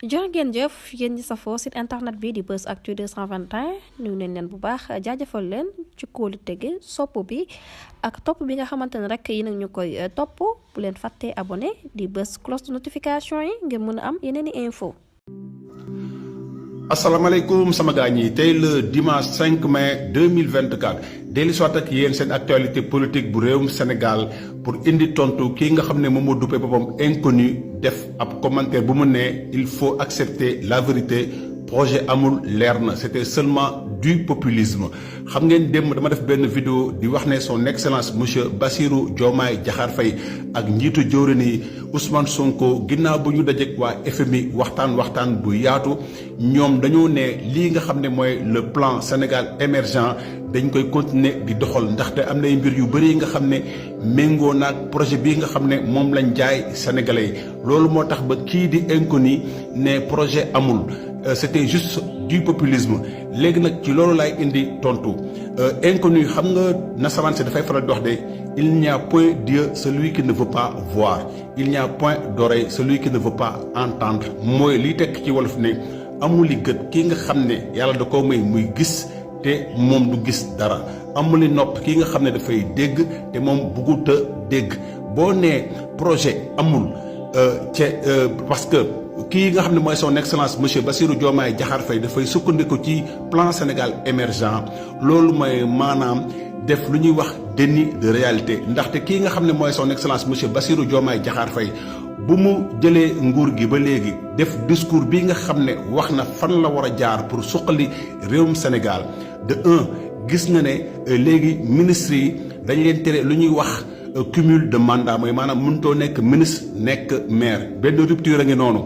jërë ngeen jëf yéen ñi safoo site internet bi di Buzz Actu 221 nuyu nañ leen bu baax jaajëfal leen ci kóolu tege sopp bi ak topp bi nga xamante ne rek yi nag ñu koy topp bu leen fàttee abonné di bës cloche de notification yi ngir mën a am yeneen i info. asalaamaaleykum sama gars ñi tey le dimanche 5 mai 2024 dellu soit ak yéen seen actualité politique bu réewum Sénégal pour indi tontu kii nga xam ne moom moo duppee boppam inconnu def ab commentaire bu mu ne il faut accepter la vérité projet amul leer na c'était seulement du populisme xam ngeen démb dama def benn vidéo di wax ne son excellence monsieur Bassirou Diomaye Diakhar Faye ak njiitu jëwriñ yi Ousmane Sonko ginnaaw bu ñu dajeek waa FMI waxtaan bu yaatu ñoom dañoo ne lii nga xam ne mooy le plan Sénégal émergent dañ koy continuer di doxal ndaxte am nay mbir yu bëri yi nga xam ne méngoo naag projet bii nga xam ne moom lañ jaay sénégalais yi loolu moo tax ba kii di inconnu ne projet amul c'était juste du populisme léegi nag ci loolu laay indi tontu inconnu xam nga nasaraan si dafay faral di wax de il n'y a point d'yeux celui qui ne veut pas voir il n'y a point d'oreille celui qui ne veut pas entendre mooy liy tekk ci wolof ne amul li gët kii nga xam ne yàlla da koo may muy gis te moom du gis dara amuli nopp kii nga xam ne dafay dégg te moom bëggut a dégg boo nee projet amul parce que kii nga xam ne mooy son excellence monsieur Bassirou Diomaye Diakhar Faye dafay sukkandiku ci plan Sénégal émergent loolu mooy maanaam def lu ñuy wax déni de réalité ndaxte kii nga xam ne mooy son excellence monsieur Bassirou Diomaye Diakhar Faye bu mu jëlee nguur gi ba léegi def discours bi nga xam ne wax na fan la war a jaar pour suqali réewum Sénégal de gis nga ne léegi ministres yi dañ leen tere lu ñuy wax cumul de mandat mooy maanaam mënutoo nekk ministre nekk maire benn rupture a ngi noonu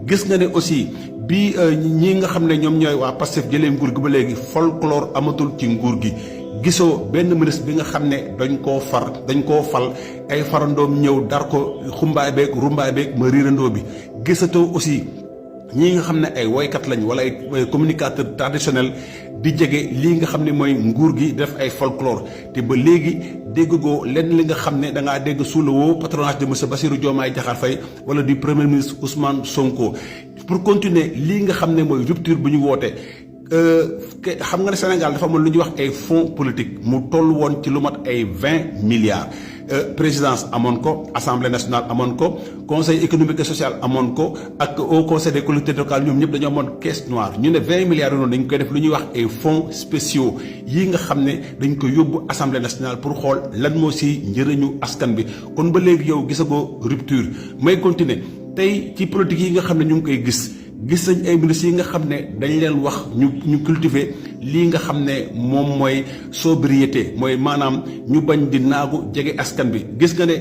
gis nga ne aussi bi ñi nga xam ne ñoom ñooy waa Pastef jëlee nguur gi ba léegi folklore amatul ci nguur gi gisoo benn ministre bi nga xam ne dañ koo fal ay farandoom ñëw dar ko xumbaay beeg rumbaay beeg ma riirandoo bi gisatoo aussi ñii nga xam ne ay woykat lañ wala ay communicateur traditionnel di jege lii nga xam ne mooy nguur gi def ay folklore te ba léegi déggoo lenn li nga xam ne da ngaa dégg sous le haut patronage de monsieur Bassirou Diomaye Diakhar Faye wala du premier ministre Ousmane Sonko pour continuer lii nga xam ne mooy rupture bu ñu woote. xam nga ne Sénégal dafa amoon lu ñuy wax ay fonds politique mu toll woon ci lu mat ay 20 milliards présidence amoon ko assemblée nationale amoon ko conseil économique et social amoon ko ak au conseil des collectivités locales ñoom ñëpp dañoo amoon caisse noire ñu ne 20 milliards yi noonu dañ koy def lu ñuy wax ay fonds spéciaux yi nga xam ne dañ ko yóbbu assemblée nationale pour xool lan moo si njëriñu askan bi kon ba léegi yow gisagoo rupture may continuer tey ci politique yi nga xam ne ñu ngi koy gis nañ ay ministres yi nga xam ne dañ leen wax ñu cultiver lii nga xam ne moom mooy sobriété mooy maanaam ñu bañ di naagu jege askan bi gis nga ne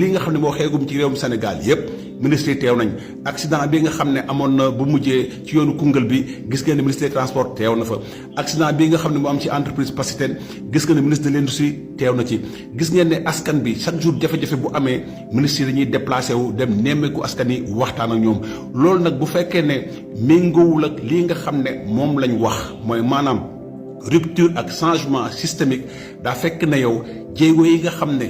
lii nga xam ne moo xeegum ci réewum Sénégal yépp ministre yi teew nañ accident bi nga xam ne amoon na bu mujjee ci yoonu Koungheul bi gis nga ne ministre des transports teew na fa accident bi nga xam ne moo am ci entreprise Pastef gis nga ne ministre de l'industrie teew na ci gis ngeen ne askan bi chaque jour jafe-jafe bu amee ministre yi dañuy déplacé wu dem nemmeeku askan yi waxtaan ak ñoom loolu nag bu fekkee ne méngoowul ak lii nga xam ne moom lañ wax mooy maanaam rupture ak changement systémique daa fekk na yow jéego yi nga xam ne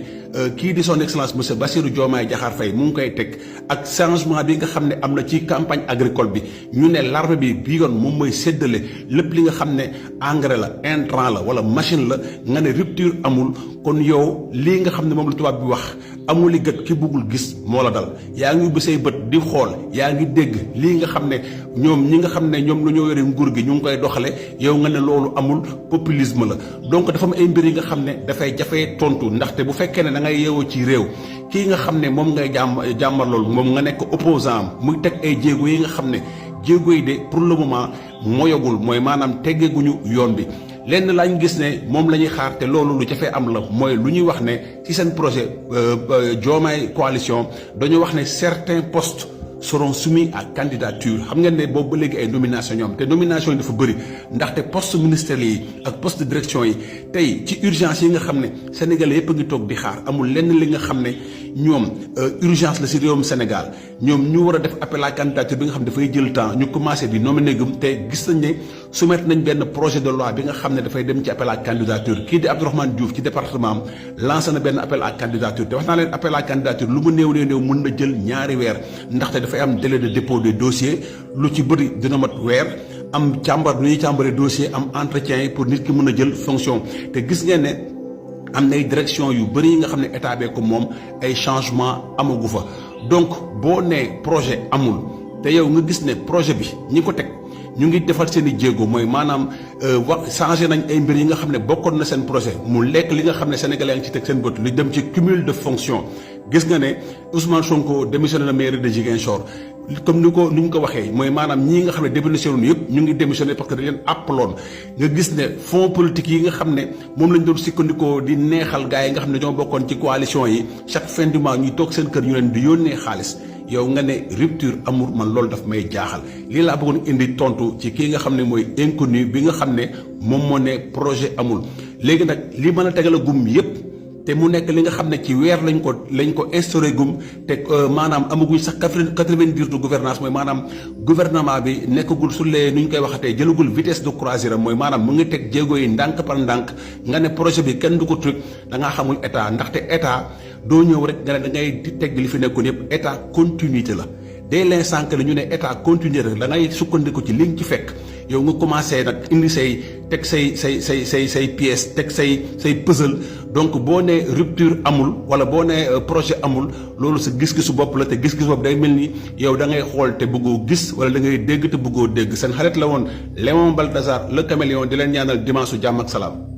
kii di son excellence monsieur Bassirou Diomaye Diakhar Faye mu ngi koy teg ak changement bi nga xam ne am na ci campagne agricole bi ñu ne l'armée bi bii yoon moom mooy séddale lépp li nga xam ne engrais la intrant la wala machine la nga ne rupture amul kon yow lii nga xam ne moom la tubaab bi wax amul li gët ki bëggul gis moo la dal yaa ngi ubbi say bët di xool yaa ngi dégg lii nga xam ne ñi nga xam ne ñoom la ñoo yore nguur gi ñu ngi koy doxale yow nga ne loolu amul populisme la donc dafa am ay mbir yi nga xam ne dafay jafee tontu ndaxte bu fekkee ne da ngay yeewoo ci réew kii nga xam ne moom ngay jàmmar loolu moom nga nekk opposant am muy teg ay jéego yi nga xam ne jéego yi de pour le moment moyagul mooy maanaam teggeeguñu yoon bi lenn lañ gis ne moom la ñuy xaar te loolu lu jafee am la mooy lu ñuy wax ne ci seen projet Diomaye coalition dañoo wax ne certains postes seront soumis à candidature xam ngeen ne boobu ba léegi ay nomination ñoom te nomination yi dafa bëri ndaxte poste ministériel yi ak poste de direction yi tey ci urgence yi nga xam ne sénégalais yëpp a ngi toog di xaar amul lenn li nga xam ne ñoom urgence la si réewum Sénégal ñoom ñu war a def appel à candidature bi nga xam ne dafay jël temps ñu commencé di nominer gum te gis nañ ne soumettre nañ benn projet de loi bi nga xam ne dafay dem ci appel à candidature kii di Abdourahmane Diouf ci département am lancé na benn appel à candidature te wax naa leen appel à candidature lu mu néew mën na jël ñaari weer ndaxte dafay am délai de dépôt des dossiers lu ci bëri dina mat weer am càmbar nu ñuy càmbaree dossier am entretien yi pour nit ki mën a jël fonction te gis ngeen ne am na ay direction yu bëri yi nga xam ne état bee ko moom ay changement amagu fa donc boo nee projet amul te yow nga gis ne projet bi ñi ko teg ñu ngi defal seen i jéego mooy maanaam changé nañ ay mbir yi nga xam ne bokkoon na seen projet mu lekk li nga xam ne sénégalais yaa ngi ci teg seen bët lu dem ci cumul de fonction gis nga ne Ousmane Sonko démissionné na mairie de Ziguinchor comme ni ñu ko waxee mooy maanaam ñii nga xam ne démissionné yëpp ñu ngi démissionné parce que dañ leen àppaloon nga gis ne fonds politique yi nga xam ne moom lañ doon sukkandikoo di neexal gars yi nga xam ne ñoo bokkoon ci coalition yi chaque fin du mois ñuy toog seen kër ñu leen di yónnee xaalis yow nga ne rupture amul man loolu daf may jaaxal lii laa bëggoon indi tontu ci kii nga xam ne mooy inconnu bi nga xam ne moom moo ne projet amul léegi nag li mën a tegal a gum yépp te mu nekk li nga xam ne ci weer lañ ko instauré gum te maanaam amaguñ sax 90 jours de gouvernance mooy maanaam gouvernement bi nekkagul su lee nu ñu koy waxatee jëlagul vitesse de croisière mooy maanaam mu ngi teg jéego yi ndànk par ndànk nga ne projet bi kenn du ko truc da ngaa xamul état ndaxte état doo ñëw rek nga ne da ngay teg li fi nekkoon yëpp état continuité la dès l'instant que ñu ne état continuité rek da ngay sukkandiku ci li nga ci fekk yow nga commencé nag indi say teg say pièces teg say puzzle donc boo nee rupture amul wala boo nee projet amul loolu sa gis-gisu bopp la te gis-gisu bopp day mel ni yow da ngay xool te bëggoo gis wala da ngay dégg te bëggoo dégg seen xarit la woon Léon Balthazar le caméléon di leen ñaanal dimanche su jàmm ak salaam.